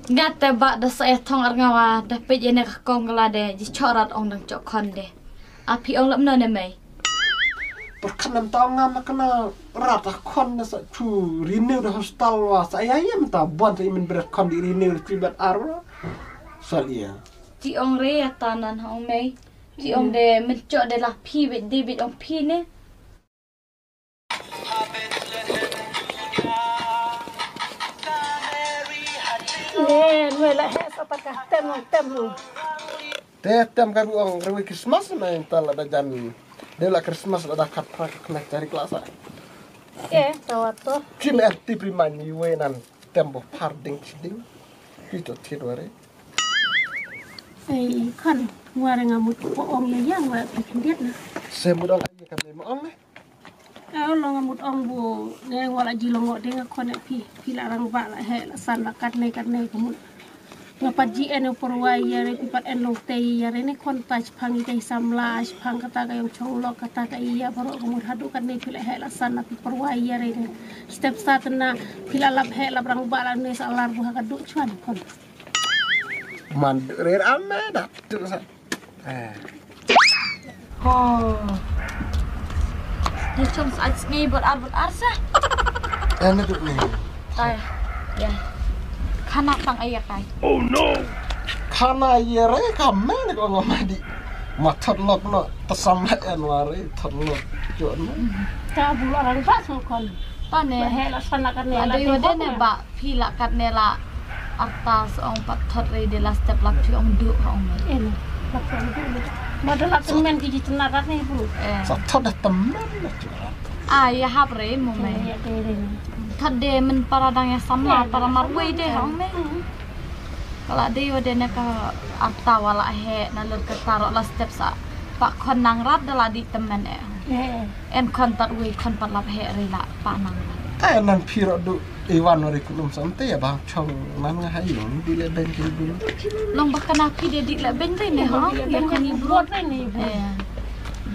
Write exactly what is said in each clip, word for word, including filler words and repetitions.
Nga te ba da sa ïa thong ar nga wa da peit ïa ne ka kong ka la de ji chok rat ong dang chok khon de. A phi ong lap no ne mei. Por khan nam ta ong nga ma kana rat a khon na sa chu renew da hostel wa sa ïa ïa mynta bon sa i men bret khon di renew da chi bat ar wa. Sa ïa. Ti ong re ïa ta nan hong mei. Ti ong de men chok de la phi beit de beit ong phi ne. Nen, wei la heh sa ta ka tem long tem long. Te tem ka ruh ong rewi Christmas na in ta la da jan. De la Christmas la da khat phra ka khlek chari klasa. Ke, sa wat to. Kim er ti pri man ni wei nan tem bo phar ding chi ding. Ki to thit ware. Ei, khan, ware nga mut ko ong ye yang wa ki khyndiat na. Se mut ong ai ka me ma ong ne. Ơ, long mut ong bu ne wala ji long de nga khon phi, phi la rang ba la heh la san la kat ne kat ne ka mut. Nga pat ji en por wa ïa re phi pat en long te ïa re ne khon ta chphang i te samla chphang kata ka yong chong lok kata ka ïa baroh ka mut haduh kat ne phi la heh la san la phi por wa ïa re ne. Step sa tena phi la lap heh lap rang ba la ne sa lar bu ha ka duh chwan khon. Man duh re ram me da tu sa. Eh. Oh. Ni chong sa ach ngi bot ar bot ar sa. Eh, na duh ni. Tai. Ya. Khana tang ai ya kai. Oh no. Khana ye re ka me ne ko ngam di. Ma thot lok no tasam la en wa re thot lok. Jo no. Ka bu la rang ba song kon. Ta ne. Ba he la sana kan ne la. Ade yo de ne ba. Phi la kat ne la arta sa ong pat thot re de la step la phi ong duh ong. En. Ma da la temen ki ji tena rat ne bu. Eh. Sa thot da temen na chu. Ah, ya hap re mo me. Ya de re. Thot de men para dang ya samla para marwei de ong me. Kala de yo de ne ka arta wala he na lut ka taro la step sa. Pa khon nang rat da la di temen eh. Eh. En khon tat wei khon pat lap he re la pa nang rat. Ta nan phi ro du. Iwan ri kulum sam te ya ba chong nan nga hai long di le ben di du. Long ba kana phi de di le ben de ne ha. Ya khon i bro. Eh.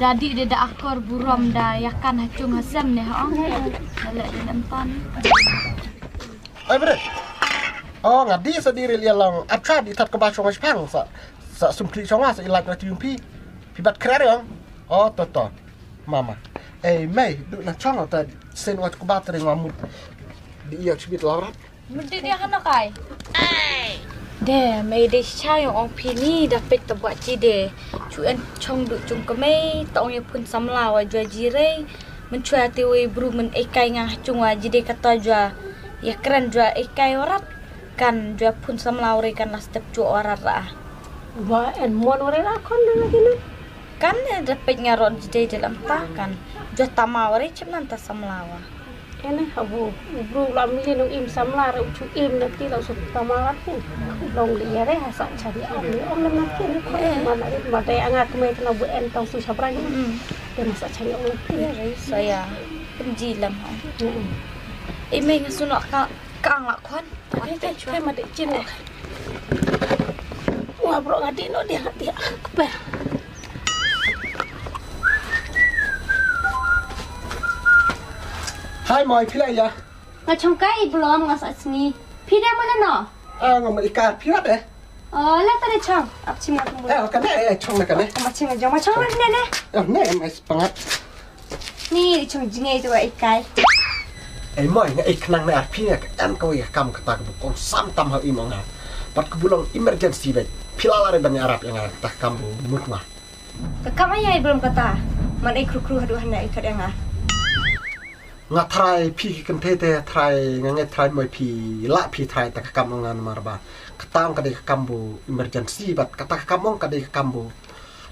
Da di de da akor burom da ya kan ha chung ha sem ne ha. Da le de nem tan. Ai bre. Oh nga di sa di re lia long. Atra di tat ka ba chong ha chpang sa. Sa sum kri chong sa ilaj na tiung phi. Phi bat kra re ong. Oh to to. Mama. Ei mei, du na chong ta sen wat ku bat ring wa mut. Di ïa chibit la rat. Mut di dia hana kai. De mei de cha yong ong phi ni da pet ta bwa chi de. Chu en chong du chung ka mei ta ong ya phun samla wa jua ji rei. Men chua ti wei bru men ei kai nga chung wa ji de kata jua. Ya kren jua ei kai wa rat. Kan jua phun samla wa rei kan la step chua wa rat ra. Wa en mon wa rei ra kon na ki na. Kan ne da peit nga rot jidei de lam ta kan. Jot tama wari chim nan ta samla wa. Ene habu bru la mili no im samla re chu im na ti la su tama rat ni. Long li yare ha sa chari ong li ong lam na ti ni ko ma na rit ma de anga kme tna bu en tong su sabra ni. Te ma sa chari ong ti. Yare sa ya. Penji lam ha. Ime nga suno ka ka ang la khon. Te te te ma de chin. Wa bro nga di no dia dia kpe. Hai moi phi la ya. Nga chong kai blom nga sa sngi. Phi de mana no? Ah nga ma ikar phi la de. Oh la ta de chong. Ap chim nga kumbu. Eh ka ne eh chong na ka ne. Ma chim nga jong ma chong ne ne. Eh ne mai pangat. Ni di chung jingei tu ai kai. Ei moi nga ei khnang na arphi nga ka em ka wei ka kam kata ka bukong sam tam ha i mong ha. Pat ka bulong emergency bai. Phi la la re ban arap nga kata ka kam bu mut ma. Ka kam ai ai belum kata. Man ei kru kru hadu hana ei kat nga. Nga trai phi ki kenthe te trai nga ngai trai moi phi la phi trai ta ka kam nga namar ba. Kata ong ka dei ka kam bu emergency bat kata ka kam ong ka dei ka kam bu.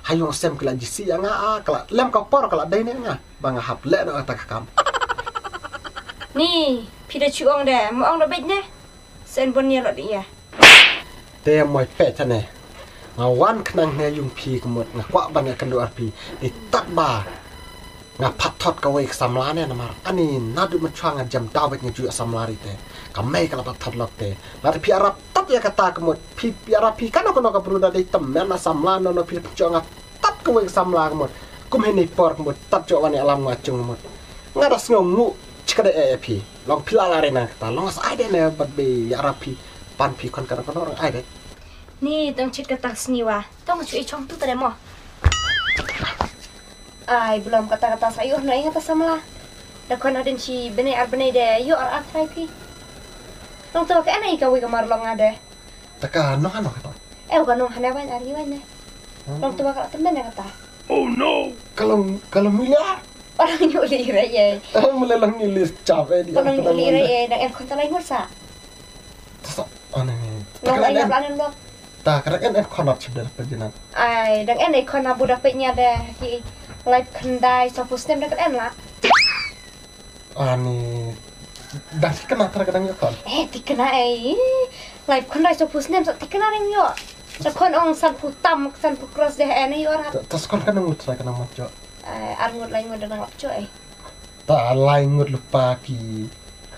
Hayong sem kala jisi anga a kala lem ka por kala dei ne nga ba nga hap le na ta ka kam. Ni phi da chu ong de mo ong da bej ne. Sen bon ye lo de ye. Te moi pe ta ne. Nga wan khnang ne yung phi kemut nga kwah ban ya kendu ar phi. Di tat ba. Nga phathot ka wei ka samla ne namar ani nadu machwa nga jam daw bej nga ju ya samla ri te. Ka mei kala phathot lok te. Lada phi arap tat ya kata kemut. Phi phi arap phi kano kano ka bru da dei temen na samla no no phi pynchong nga tat ka wei ka samla kemut. Kum hini por kemut tat chok wan ya alam nga chung kemut. Nga da sngew ngu chika da e phi. Long phi la la re na kata long sa ai de ne bat be ya arap phi. Pan phi khon ka dang khon orang ai de. Ni tang chit kata sniwa. Tang chu i chong tu tade mo. Ai, belum kata kata sayu no ingat samla. Da khon adin chi bene ar bene de yo ar ar trai phi. Tang tu ka ana i ka wi ka mar long ade. Taka no hano kata. Eh, ka no hana wan ar ni wan ne. Tang tu ka temen kata. Oh no. Kalong kalong mila. Orang nyu li re ye. Mula long ni list chap eh di. Orang nyu li re ye, dang en khon talai ngursa. Tasa, ane. Long lai yap lanen lo. Ta, kara en en khon ap chip da pa jinan. Ai, dang en ai khon abu da pe nya de ki lai khyndai so pus nem da kan en la. Ani dang tikna tara kadang yo khon. Eh, tikna ai. Lai khyndai so pus nem sa tikna ring yo. Da khon ong san pu tam, san pu cross de en yo ra. Tas khon kadang ngut sa kadang mat jo. Ai, ar ngut lai ngut da nang ap jo ai. Ta lai ngut lupa ki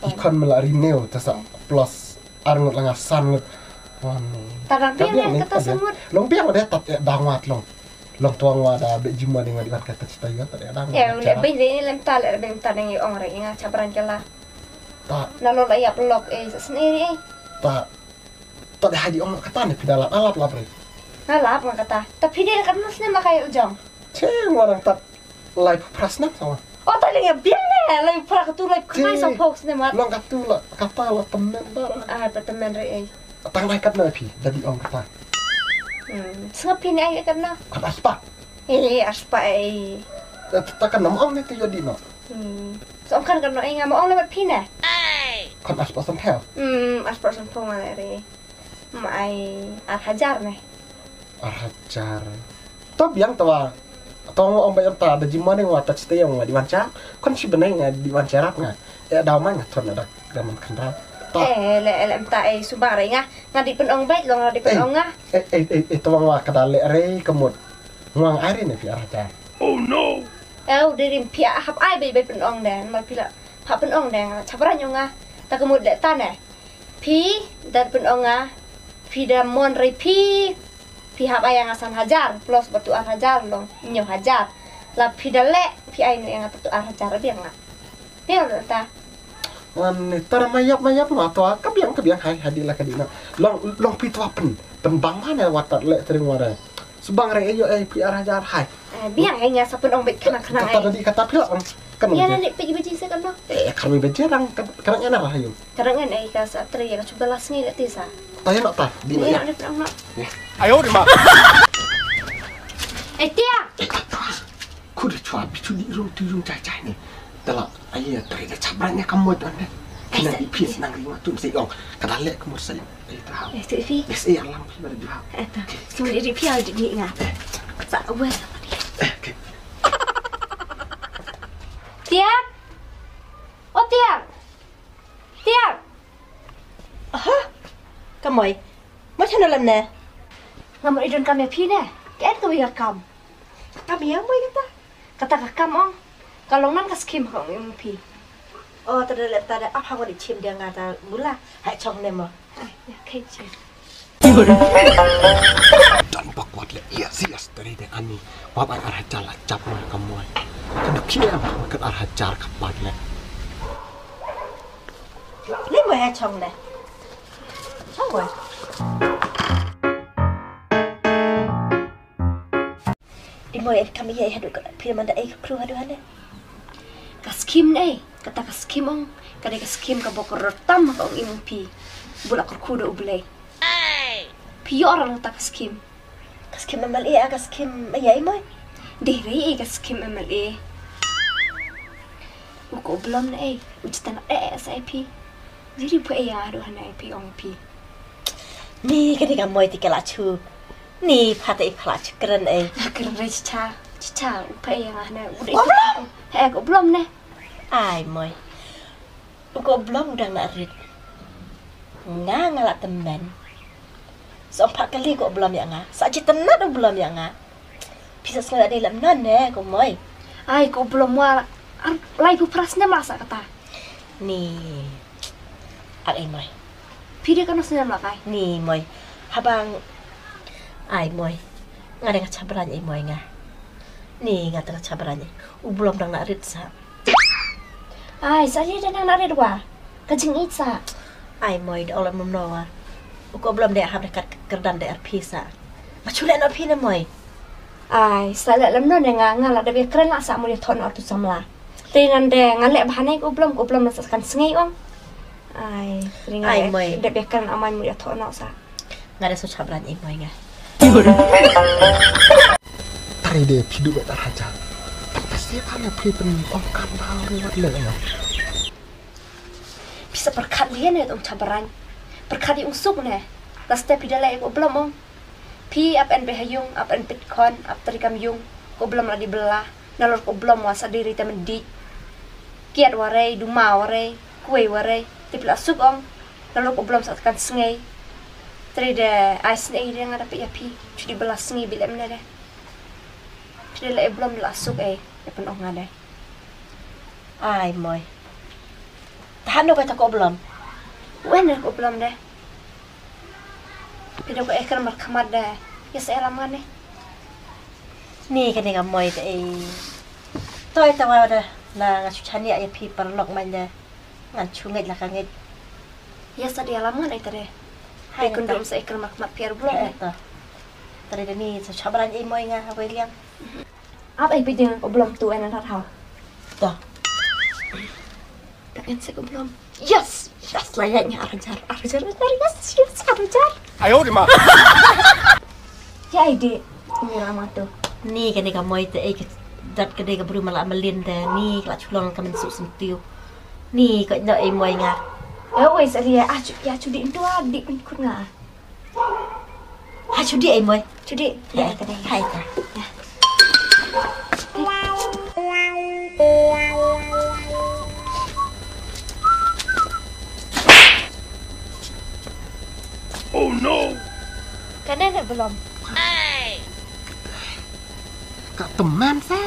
ki khon mela renew ta sa plus ar ngut langa san ngut. Wan. Ta dang biang kata san ngut. Long biang de tat eh dang wat long. Long tuang wa da be jima ding wa di wan kata cita ya tat eh dang. Ya le ben le lem ta le ben ta dang i ong re nga chabran kala. Ta. Na lo la yap lok eh sa sni eh. Ta. Ta de haji ong kata ne pida lap alap lap re. Na lap nga kata. Ta pide kat nus ne makai jong. Che ngorang tat lai phra snem sama. Oh, ta leng biang ne lai phra katu lai khnai sa phok snem mat. Long katu la kata la temen bar. Ah, ta temen re ai. Tang lai kat na phi dadi ong kata. Hmm, sngap phi ne ai kat na. Kat aspa. Eh, aspa ai. Ta kan nam ong ne tu jadi no. Hmm. So kan kan no ai ngam ong le mat phi ne. Kan aspa san thel. Hmm, aspa san phok ma le re. Mai ar hajar ne. Ar hajar. To biang tawa. To ngo ong ba ta da jima ne wa ta chite yong wa di wan cha. Kon chi benai nga di wan cha rap nga. E daw mai nga thon da da man khandra. Ta. Eh le le ta eh suba re nga. Nga di pen ong bai long nga di pen ong nga. Eh eh eh eh to wa ka da le re kemut. Ngwang ai re ne phi ar hajar. Oh no. Eh u diri phi hap ai bai bai pen ong de. Mar phi la hap pen ong de nga. Chapra nyong nga. Ta kemut le ta ne. Phi da pynong nga phi da mon rei phi. Phi hap ai nga san hajar plus batu ar hajar long nyo hajar. La phi da le phi ai nga batu ar hajar biang nga. Biang lo ta. Wan ni tar mayap mayap ma to ka biang ka biang hai hadi la ka dina. Long long phi to pen pen bang ma ne watat le tring wara. Subang re ayo eh phi ar hajar hai. Eh, biang eh nga sa pun ong bit kena kena. Kata tadi kata phi lah kan. Ya nanti pagi bajing sa kan no. Eh kami bajing dang kadang ena lah ayo. Kadang ena eh ka sa tri ya ka cuba las ni lati sa. Tayo nak ta di ya. Nak nak nak. Ayo di ma. Eh tia. Ku da chua bichu di rung tu rung chai chai ni. Tala ayo tri da chabra nya kamu tu anda. Kena di pis nang ring tu mesti ong. Kada lek kamu sai. Eh, tu Ivi. Yes, eh, alam phi bad Ivi. Eh, tu. Semua diri phi ada ni nga. Sa wes. Eh, okay. Tiang. Oh, Tiang. Tiang. Aha. Kamoi. Macam dalam ne. Ngam idun kami phi ne. Ken kami kam. Kami yang moi kata. Kata ka kam ong. Ka long nan ka skim ka ong ong phi. Oh, ta da le ta da ap ha wa di chim dia nga ta mula. Hai chong ne mo. Hai, ya kai chim. Dan bak wat le iya si astri de ani. Wa ba ar hajar la chap ma ka moi. Ka du kia ma ka ar hajar ka pat le. Le mo hai chong ne. Chong wa. I moi, eh, kam ïa, eh, haduh ka, phi manda, eh, ka kru haduh hane. Ka skim ne, eh, kata ka skim ong, ka dei ka skim ka bok rotam ka ong i mung phi. Bula kurku da u Blei. Phi ïoh rang kata ka skim. Ka skim M L A, ah, ka skim ïa i moi. Dei rei, eh, ka skim M L A. U ko blom ne, eh, u jita na, eh, eh, sa, eh, phi. Jiri phi, eh, ïa haduh hane, eh, phi ong phi. Ni ka dei ka moi ti ka la chu. Ni pha te pha la chu kren ei. Kren ei cha cha u pha ei nga ne u dei. He ko blom ne. Ai moi. U ko blom u dang na rit. Nga nga la temen. Sa pha kali ko blom ïa nga. Sa chi tenat u blom ïa nga. Pisa sngewthuh dei lam nan ne ko moi. Ai ko blom wa. Lai phu pras ne ma sa kata. Ni. Ak ei moi. Phi dei kano snem la kai? Ni moi. Habang ai moi. Nga dei nga chabrang ei moi nga. Ni nga dei nga chabrang ei. U blom dang na rit sa. Ai sa ye dang na rit wa. Ka jing it sa. Ai moi dei ola mum no wa. U ko Blom de hap de kat kyrdan de ar pisa. Ma chule no phi ne moi. Ai, sa leh lem no ne nga, nga la de be kren la sa mo de thon ar tu samla. Te nan de nga leh bahane ko Blom, ko Blom na sa kan sngi ong. Ai, ring ai, moi. De be kren amai mo de thon no sa. Nga de so chabran i moi nga. Tari de phi du be tar haja. Tak ta se kan phi pen ong kan da re wat le. Pisa perkat lian ne tong chabaran. Perkat i ung suk ne. Laste phi dala ek oblom ong. Phi ap en behayung, ap en pitkhon, ap terikam yung. Ko oblom ladi bela. Nalor ko oblom wa sadiri temen di. Kiat warei, duma warei, kuei warei. Tip la suk ong. Nalor ko oblom sa tekan sngei. Teri de ai sngei de nga dapet ya phi. Chudi bela sngei bilem ne de. Phi dala e oblom la suk e. Ya pen ong nga de. Ai moi. Tahan no kata ko oblom. Wen ko oblom de. Phi do ko eker mar khamat de. Ya sa elam ngane. Ni kane ka moi te ei. Toi tawa de. Na nga chu chania ya phi parlok man de. Ngan chu ngeit la ka ngeit. Ya sa de elam ngane tare. Hai kundum sa eker mar khamat phi ar oblom de. Tare de ni sa chabran ei moi nga ha wei liang. Ap ai piding ko oblom tu en rat hau. To. Dak en se ko oblom. Yes, yes la ya nya arajar, arajar, arajar, yes, yes arajar. Ayo di ma. Ya ai di. Ni rama tu. Ni kane ka moi te ei ke dat kane ka bru mala malin de ni kala chulong ka men su sentiu. Ni ko no ei moi nga. Ya wei sa ria ah chu ya chu di ntua di kun kun nga. Ha chudi ai moi. Chudi. Hai ta. Hai ta. Oh no. Kane ne belum. Ka teman sa.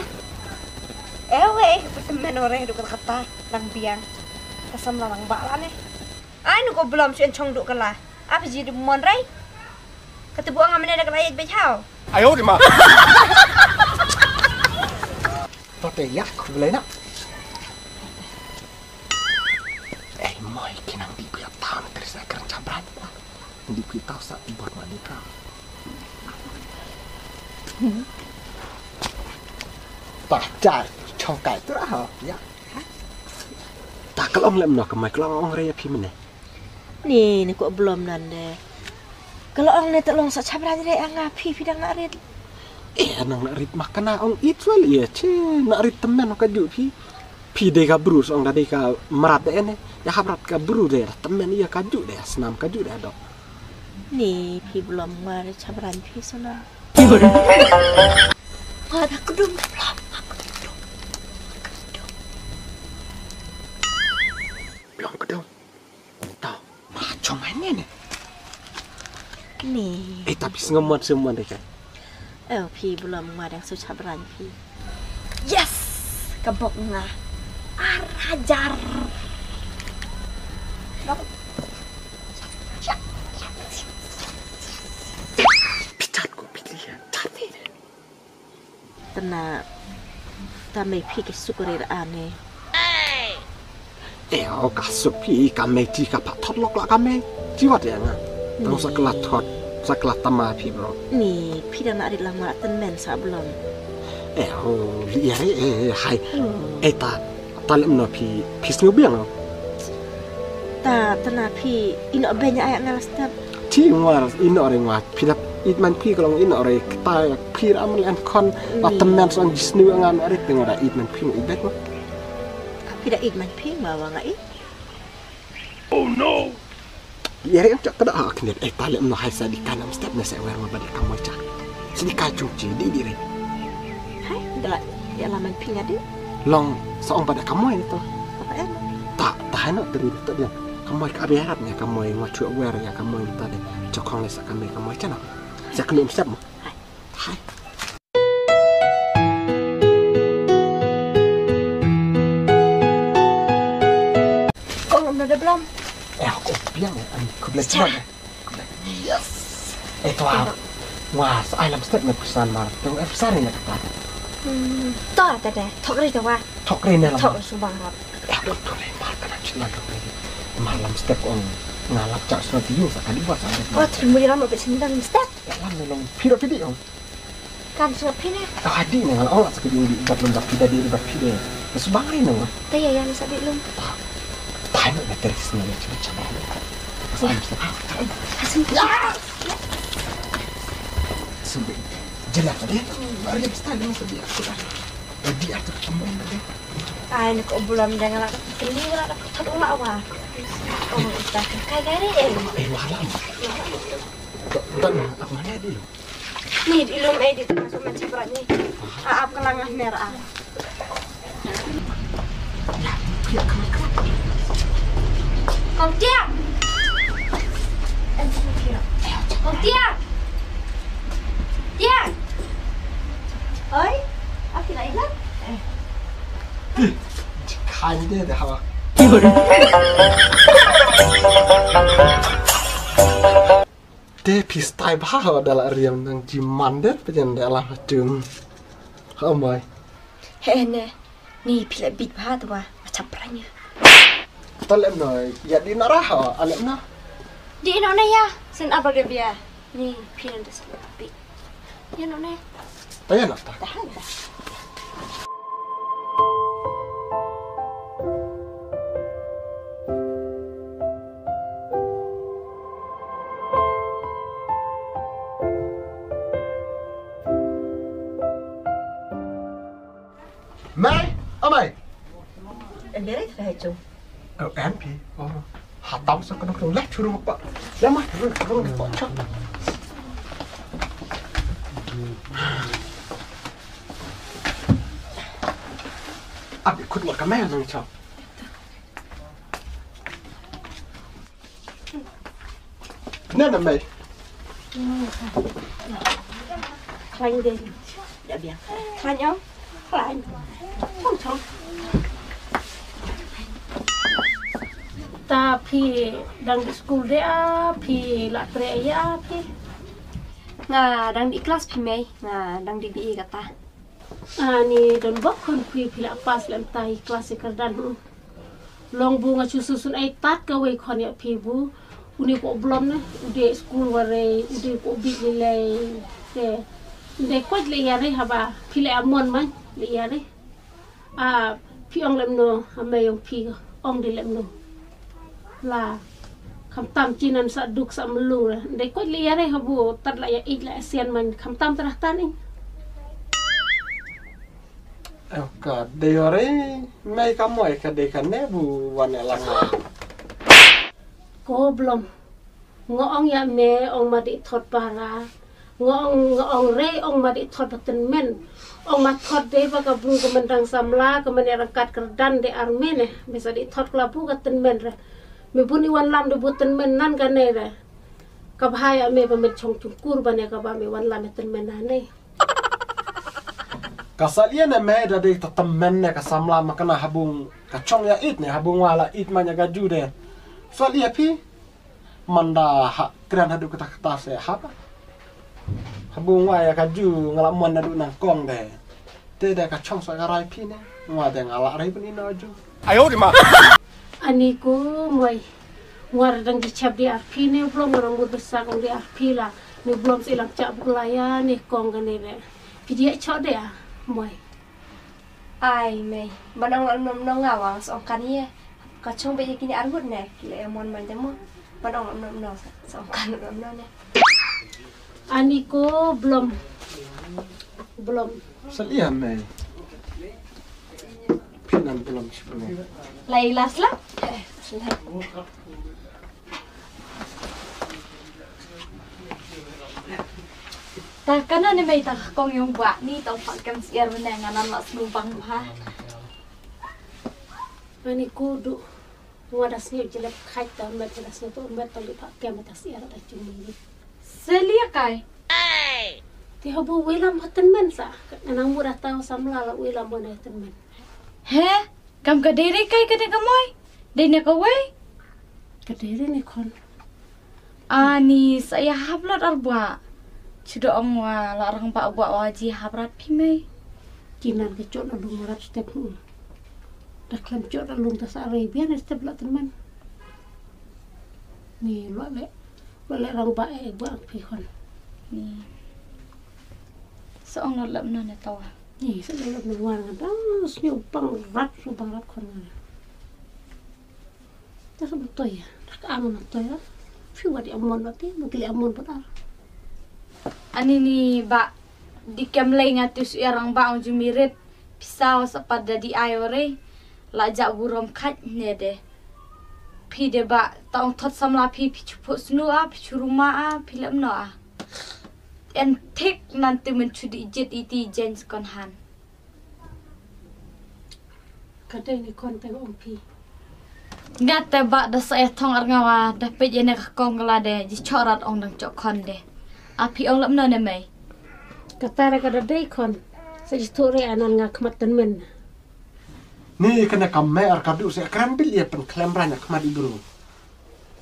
Ewe, ka teman ore du kata nang biang. Kasam la nang bala ne. Ai nu ko belum chuen chong du kala. Apa ji du mon rai. Kata buang amane da kala yet bejau. Ayo di ma. Tote yak ku belai na. Eh moi kinang di biar tahu terus nak kerja berat. Di biar tahu sa buat wanita. Pacar chokai tu ah ya. Ta ka long lem no ka mai ka long ong re ya phi mene. Ni ni ko blom nan de. Ka long ne ta long sa chabra re anga phi phi dang na rit. Eh nang na rit ma kana ong it wel ye che na rit temen ka ju phi. Phi de ka bru ong da de ka mrat de ne. Ya ka mrat ka bru de temen ya ka ju de snam ka ju de do. Ni phi blom ma re chabra phi sona. Wah, aku dum, aku dum. Blom kedong. Tau. Ma chong ai ne ne. Ni. Eh tapi sngam mat semua deh kan. Eh phi blom ma dang su chabran phi. Yes. Ka bok nga. Ar hajar. Pichat ko pikir ya. Tapi. Tana ta mei phi ke suk re ra ne. Eh o ka suk phi ka mei ti ka pa thot lok la ka mei ti wat ya nga. Tang sa kla thot sa kla tama phi bro. Ni phi da na rit lang ma ten men sa blom. Eh o li ya re eh hai. Eh ta Ta lem no phi phi snu biang no. Ta tana phi ino benya ayak na step. Ti ngwar ino re ngwar phi dap it man phi kalong ino re kta phi ram le an kon la temen son jisnu ngan re tengwa da it man phi no ibet ma. Phi da it man phi ma wa nga i. Oh no. Yare em chak kada ha kne eh ta lem no hai sa di kanam step na sa wer ma bad ka moi cha. Sini ka chung chi di di re. Hai da ya la man phi nga di. Long sa ong bad ka moi to. Apa em? Ta ta hai no teri to dia. Ka moi ka biarat ne ka moi ngwa chu wer ya ka moi ta de. Chokong le sa ka moi ka moi cha no. Sa kne em step ma. Hai. Hai. Kong um da blom. Eh, aku biang ya, ani kublai cuma ya. Kublai. Yes. Eh, tu ah. Wah, sa ai lam step na pesan mar. Tu eh pesan ni kata. Hmm, tu ada deh. Thok ri tu wah. Thok ri ni lam. Thok ri subang rap. Eh, aku tu ni mar kana cina tu ni. Mar lam step kong. Nga lap chak shuwa phi ïoh sa ka dei wat sa. Oh, trim wei lam ba shin dang step. Lam ne long phi ro phi dei ong. Kam shuwa phi ne. Ah, dei ne nga ong sa ka dei dei bat long bat phi da dei bat phi dei. Bas bang ai nang. Ta ya ya sa dei long. Tai ne na teris ne chak chak. Sa am sa. Asin. Sumbi. Jelak deh. Mari kita ni sumbi aku dah. Jadi aku kamu deh. Ai, nak obulom jangan nak keli nak tak ula wa. Oh, tak kai gari eh. Eh, walam. Dan aku mana dia? Ni di lum eh di tengah suman ciprat ni. Aap kelang ah mer ah. Kong Tiang. Kong Tiang. Tiang. Oi, apa nak ingat? Khan de de hawa. Te phi stai bha ha da la riam nang ji man de pe jen de la ha tung. Ha mai. He ne. Ni phi la bit bha tu wa. Macam pranya. Ta lem no ya di na ra ha alem na. Di no na ya. Sen apa ke bia. Ni phi nan de sa bit. Ïa no ne. Ta ïa no ta. Tahan ta. Mai, oh mai. Em beri tu dah hijau. Oh, M P. Oh. Hatam sa kena kena leh churu apa. Leh mah churu kena apa chak. Abi kut wat kamai nang chak. Nè nè mày. Khlaiñ de. Ya biang. Khlaiñ ong. Khlaiñ. Ong chong. Ta phi dang di school de a phi la tre ya phi. Nga dang di class phi mei nga dang di B A kata. Ani don bok khun phi phi la pass lem tai class i kyrdan hu. Long bu nga chu sun sun ai tat kawei khon ïa phi bu. Uni ko blom ne u dei school warei u dei ko bit lei lei. Te u dei kwat lei ïa rei haba phi lei amon man lei ïa rei. A phi ong lem no a mei ong phi ong di lem no. La khamtam chinan sa duk sa mlung la dei kwat lei ïa rei habu tat la ïa ik la asian man khamtam trah tan ing. Ka dei ore mei ka moi ka dei ka ne bu wan ïa la nga. Ko blom. Nga ong ïa me ong ma dei thot para. Nga ong nga ong re ong ma dei thot ba tynmen. Ong ma thot dei ba ka bru ka mendang samla ka men ïa rangkat kyrdan dei arme ne. Me sa dei thot kla bu ka tynmen re. Me bun i wan lam dei bu tynmen nan ka ne re. Ka bha ïa me ba me chong chungkur ba ne ka ba me wan lam ïa tynmen na ne. Ka salia ne me da dei ta tymmen ne ka samla ma kana habung ka chong ïa it ne habung wa la it ma nya ka ju de. Salia phi manda ha kren hadu kata kata se haba. Habung wa ïa ka ju nga la mon nadu nang kong de. Te de ka chong sa ka rai phi ne. Wa de nga la rai phi ne na ju. Ayo di ma. Ani ko moi. War dang di chap di arphi ne blom war ngur besak di arphi la. Ni blom si lang chap bulaya ni kong ka ne be. Phi di chok de a moi. Ai mei, ban ong lam nom nong nga wang song kan ye. Ka chong be ye kini argut ne, ki le mon man de mo. Ban ong lam nom nong song kan lam nom ne. Ani ko blom. Blom. Salia mei. Phi nan blom sipne. Lai las la. Ta kana ne mei ta kong yong ba ni ta pak kem siar mene nganan la snu bang bha. Ani ko du. Wa das ni jelek khai ta met das ni to met ta li pak kem ta siar ta chung ni. Selia kai. Ti habu wilam ha tynmen sa. Nang mura ta samla la wilam bona tynmen. He? Kam ka dei re kai ka dei ka moi? Dei ne ka wei? Ka dei re ne khon. Ani sa ïa hap lat ar bwa. Chudo ong wa la rang ba bwa wa ji hap rat phi mei. Kinan ka chot na lung rat step hu. Da khlem chot na lung ta sa rei bian step la tynmen. Ni lo le, lo le rang ba e ba phi khon. Ni. Sa ong lo lap na ne tawa. Ni sa lo lap na wan nga dang sngew bang rap, sngew bang rap khon nga. Ta sa ba toy ya. Ta ka am na toy ya. Phi wat ya mon ba te, ba kili am mon ba ta. Ani ni ba di kem lei nga tu su ya rang ba ong ju mirit. Pisa wa sa pat da di ai ore. La ja burom khat ne de. Phi de ba ta ong thot samla phi, phi chu phu snu a, phi chu ruma a, phi lem no a. En thik nan tu men chu di jit iti jen skon han. Ka dei ni khon te ong phi. Nga te ba da sa e thong ar nga wa da pej ene ka kong la de ji chorat ong dang chok khon de. A phi ong lem no ne mei. Ka ta re ka da dei khon. Sa ji thu re anan nga khmat ten men. Ni kane ka mer ka du se kran bil ye pen klem ran khmat i bru.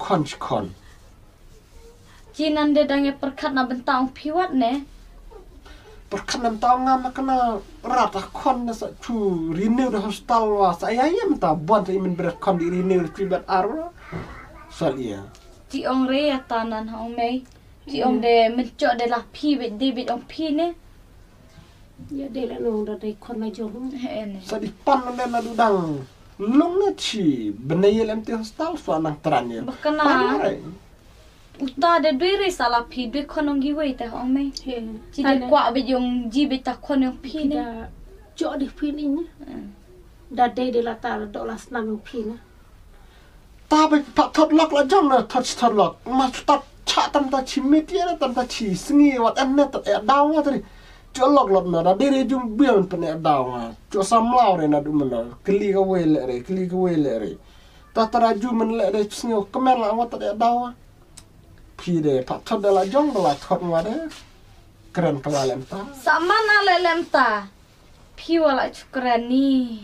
Khon chi khon. Chi nan de dang e perkhat na benta ong phi wat ne. Perkhat na benta ong nga ma kana rat a khon na sa chu renew da hostel wa sa ya ya menta bon sa imen bret khon di renew da chi bat ar wa. Sa ya. Chi ong re ya ta nan hong mei. Chi ong de men chok de la phi bet de bet ong phi ne. Ya de la nong da dei khon na jong. He ne. Sa di pan na na du dang. Long na chi bene ye lem ti hostel swa nang tran ye. Ba kana. Pan re. Uta de dui re sa la phi dui khon ong gi wei te hong mei. He. Chi de kwa be jong ji be ta khon ong phi ne. Da jo di phi ni ne. Hmm. Da de de la ta do la snam ong phi ne. Ta ba pa thot lok la jong na thot thot lok. Ma ta cha tam ta chi mit ye na tam ta chi sngi wat en ne ta e daw wat ri. Chu lok lok na da de re jum bian pen e daw nga. Chu sam law re na du man na. Kli ka wei le re, kli ka wei le re. Ta ta ra ju man le re sngi ka mer la wat ta e daw nga. Phi de pa thot de la jong de la thot nga de. Kren ka la lem ta. Sa man na le lem ta. Phi wa la chukra ni.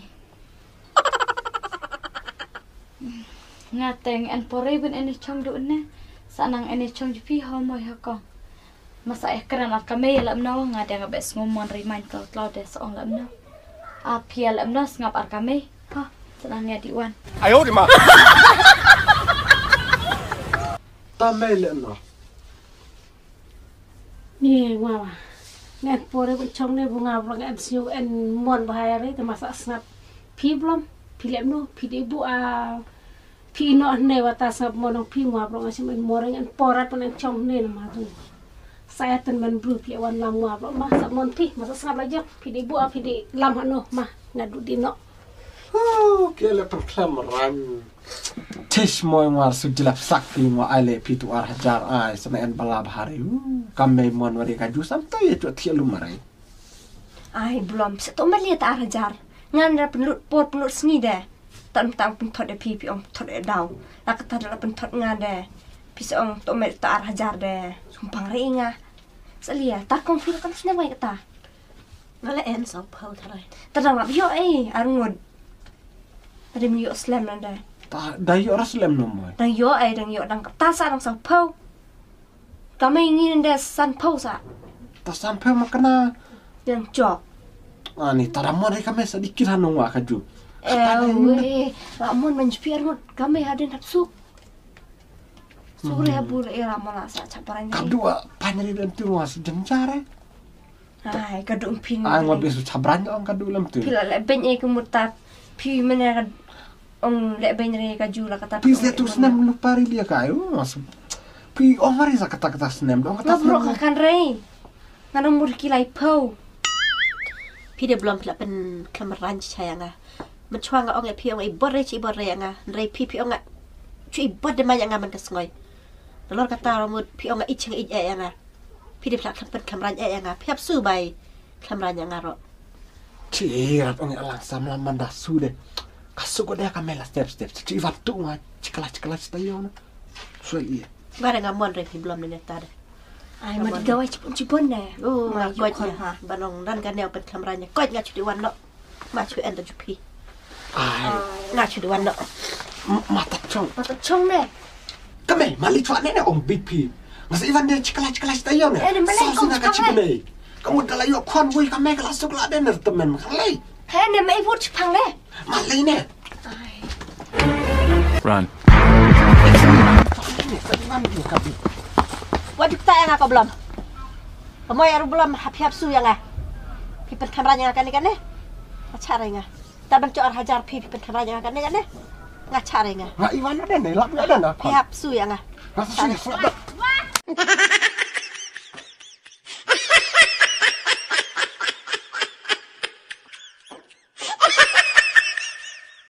Nga teng en pore bun ene chong du ne. Sa nang ene chong ju phi ho moi ho kong. Masa e kran ar ka mei lap no nga dang be sngo mon ri man tlau tlau de sa ong lap no. A phi lap no sngap ar ka mei. Ha, sa nang ya di wan. Ayo di ma. Ta mei lap no. Ni ngwa wa. Ngan pore bu chong ne bu nga bu nga em siu en mon ba hai re te masa snap. Phi blom, phi lem nu, phi de bu a, phi no ne wa ta snap mon ong phi ngwa bu nga sim en more ngan porat pun en chong ne na ma tu. Saya ten man bru phi wan lam ngwa bu ma sa mon phi masa snap la jok, phi de bu a, phi de lam ha no ma nga du di no. Ke le pen klem ran. Tish moi ngwa su jilap sak pi ngwa ai le pi tu ar hajar ai sana en bala bahari. Kam mei mon wari ka ju sam tu ye tu thiel lu marai. Ai blom se to mali ta ar hajar. Ngan ra pen lut por pen lut sngi de. Tan tang pen thot de pi pi ong thot de daw. La ka ta la pen thot nga de. Pi se ong to mel ta ar hajar de. Sumpang re nga. Salia ta kong pi kan snem wai ka ta. Nga la en saw phew tharai. Ta dang lap ïoh ei, ar ngut. Adim ïoh slem nanda. Ta, da ïoh ra slem no mai. Dang ïoh ei, dang ïoh dang ta sa dang saw phew. Ka mei ngi nanda san phew sa. Ta san phew ma kana. Dang chok. Ani ta da mon re ka mei sa di kira no wa ka ju. Eh, we, la mon man jpi ar ngut ka mei hadin hap suk. Suk re ha bur era mala sa chaparan. Ka dua pan re dan tu wa sa jam jare. Ai, ka du phi. Ai, nga bisu chabran ong ka du lam tu. Phi la le ben e ka muta. Phi mene ka ong le ben re ka ju la kata. Phi se tu snem lu pari dia ka ai. Mas phi ong mari sa kata kata snem dong kata. Nga bro ka kan re. Nga nang mur ki lai pau. Phi de blom phi la pen kamaran chaya nga. Machwa nga ong e phi ong e bor re chi bor re nga. Re phi phi ong nga. Chu i bor de ma ya nga man ka sngoi. Lor kata ramut phi ong nga i ching i ya nga. Phi dei phlak khlem pynkham rang eh ïa nga, phi hap su bai khlem rang ïa nga ruh. Chi rat ong ïa lang samla man da su de. Ka su ko de ka mela step step. Chi wan tu nga chi kala chi kala chi ta ïong na. Soi ïa. Nga de nga mon re phi blom ne ta de. Ai ma de gawai chipon chipon ne. Oh, nga koit ïa. Ba nong dan ka neu pynkham rang ïa koit nga chu di wan noh. Ma chu en da chu phi. Ai. Nga chu di wan noh. Ma ta chong. Ma ta chong ne. Ka mei, ma li chwa ne ne ong big phi. Nga sa iwan ne chikala chikala chita yo ne. Eh, ne, ma lei sa kong na ka chikala. Ka mut da la yo khon wui ka mei ka la suk la de ne temen ma ka lei. He ne mei wut chipang ne. Ma lei ne. Ai. Run. Ni ka Ivan ni ka bi. Wat ju kata ïa nga ka Blom. Ka Moi ruh Blom, ha phi hap shu ïa nga. Phi pynthamra ïa nga kane kane. Nga chah re nga. Ta ban cho ar hajar phi, phi pynthamra ïa nga kane kane. Nga chah re nga. Nga Ivan ada ne, lap ada na. Phi hap shu ïa nga. Nga shu ïa nga.